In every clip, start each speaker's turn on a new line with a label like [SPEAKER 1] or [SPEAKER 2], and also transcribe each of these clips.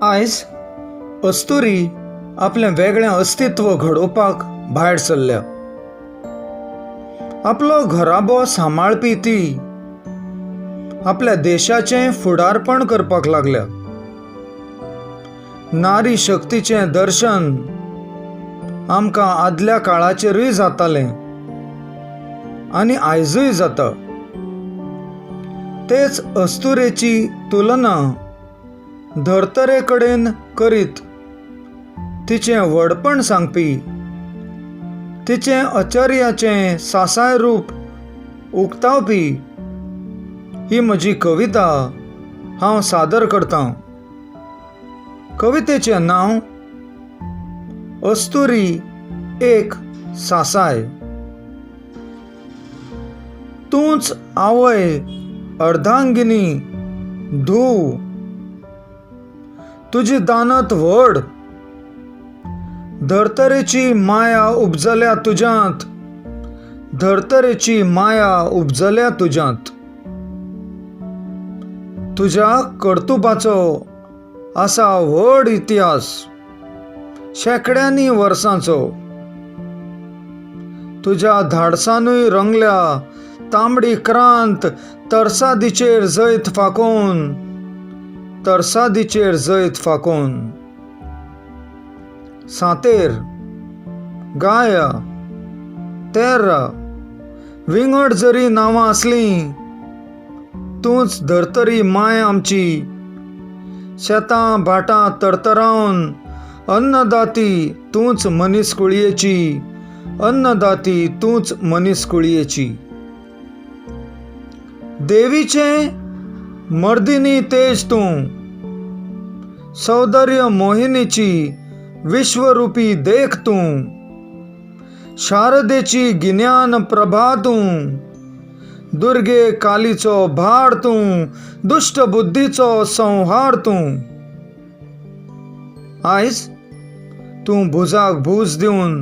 [SPEAKER 1] आयज अस्तुरी आपलें वेगळें अस्तित्व घडोवपाक भायर सरल्या. आपलो घराबो सांबाळपी ती आपल्या देशाचें फुडारपण करपाक लागल्या. नारी शक्तीचें दर्शन आमकां आदल्या काळाचेरूय जातालें आनी आयजूय जाता. तेच अस्तुरेची तुलना धर्तरे कडेन करीत तिचें व्हडपण सांगपी, तिचें अचर्याचें सासाय रूप उक्तावपी ही म्हजी कविता हांव सादर करतां. कवितेचें नांव अस्तुरी एक सासाय. तूंच आवय, अर्धांगिनी, धूव, तुजी दानत व्हड, धर्तरेची माया उपजल्या तुज्यांत, धर्तरेची माया उपजल्या तुज्यांत. तुज्या कर्तुबाचो आसा व्हड इतिहास शेंकड्यांनी वर्सांचो. तुज्या धाडसानूय रंगल्या तांबडी क्रांत तरसादीचेर जैत फाकोवन, तरसादीचेर जैत फाकोवन. सांतेर, गाया, तेर्रा विंगड जरी नांवां आसलीं, तूंच धर्तरी माय आमची. शेतां भाटां तरतरावन अन्नदाती तूंच मनीस कुळयेची, अन्नदाती तूंच मनीस कुळयेची. देवीचें मर्दिनी तेज तूं, सौंदर्य मोहिनीची विश्वरुपी देख तूं, शारदेची गिन्यान प्रभा तूं, दुर्गे कालीचो भार तूं, दुश्ट बुद्धीचो संहार तूं. आयज तूं भुजाक भूज दिवन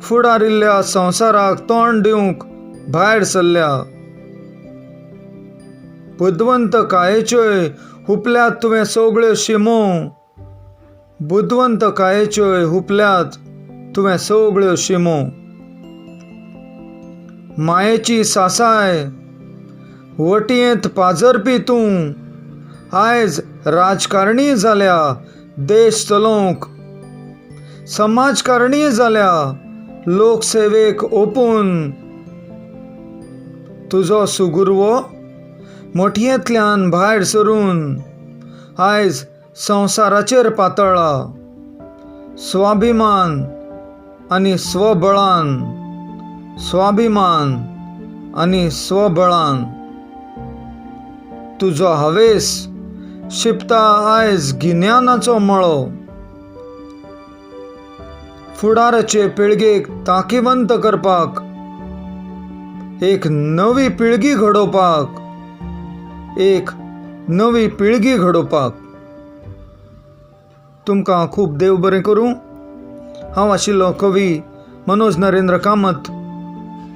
[SPEAKER 1] फुडारिल्ल्या संवसाराक तोंड दिवंक भायर सरल्या. बुदवंतकायेच्योय हुपल्यात तुवें सगळ्यो शिमो, बुदवंतकायेच्योय हुपल्यात तुवें सगळ्यो शिमो. मायेची सासाय वटयेंत पाजरपी तूं आयज राजकारणी जाल्या देश चलोवंक, समाजकारणी जाल्या लोकसेवेक ओपून. तुजो सुगुर्वो मठयेंतल्यान भायर सरून आयज संवसाराचेर पातळ्ळा. स्वाभिमान आनी स्वबळान, स्वाभिमान आनी स्वबळान तुजो हावेस शिंपता आयज गिन्यानाचो मळो. फुडाराचे पिळगेक ताकीवंत करपाक, एक नवी पिळगी घडोवपाक, एक नवी पिळगी घडोवपाक. तुमकां खूब देव बरें करूं. हांव आशिल्लो कवी मनोज नरेंद्र कामत,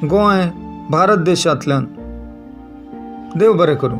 [SPEAKER 1] गोंय, भारत देशांतल्यान. देव बरें करूं.